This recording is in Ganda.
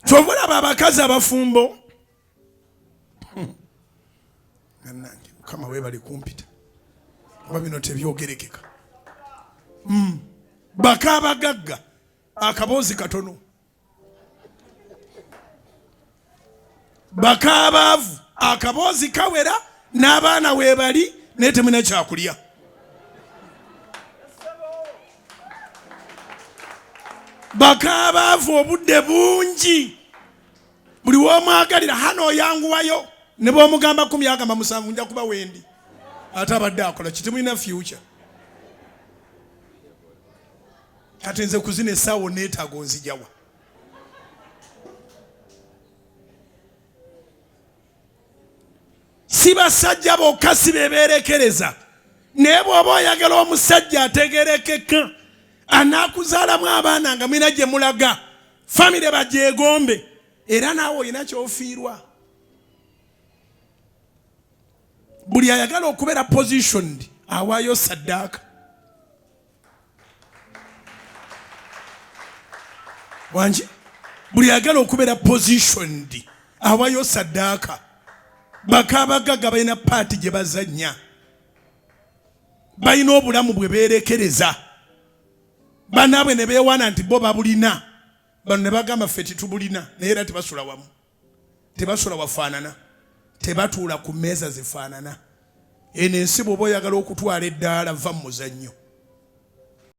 Kyova olaba abakazi abafumbo nanange, Mukama webali kumpita oba bino tebyogerekeka. Baka abagagga akaboozi katono, baka abaavu akaboozi kawera, n'abaana weebali naye temulina kyakulya. Bakaabaavu obudde bungi, buli womwagalira hano oyanguwayo, ne bwomugamba 10 agamba 7 nja kuba wendi, ate abadde akola kitimulina future. Kati nze kuzina essaawa oneetaaga onzijawa? Si basajja bokka si bebeerekereza, naye bw'oba oyagala omusajja ategerekeka anaakuzaalamu abaana nga mulina gye mulaga, famire bagyegombe, era naawe olina ky'ofiirwa. Buli ayagala okubeera positioned awaayo saddaaka. Wangi, buli ayagala okubeera positioned awayo saddaaka. Bakaabagagga balina paati gye bazannya, balina obulamu bwe beerekereza, banaabwe ne beewaana nti bo babulina, bano ne bagamba ffe tetubulina, naye era tebasula wamu, tebasula wafaanana, tebatuula ku mmeeza zifaanana. Eno ensi bw'oba oyagala okutwala eddaala, va mu muzannyo.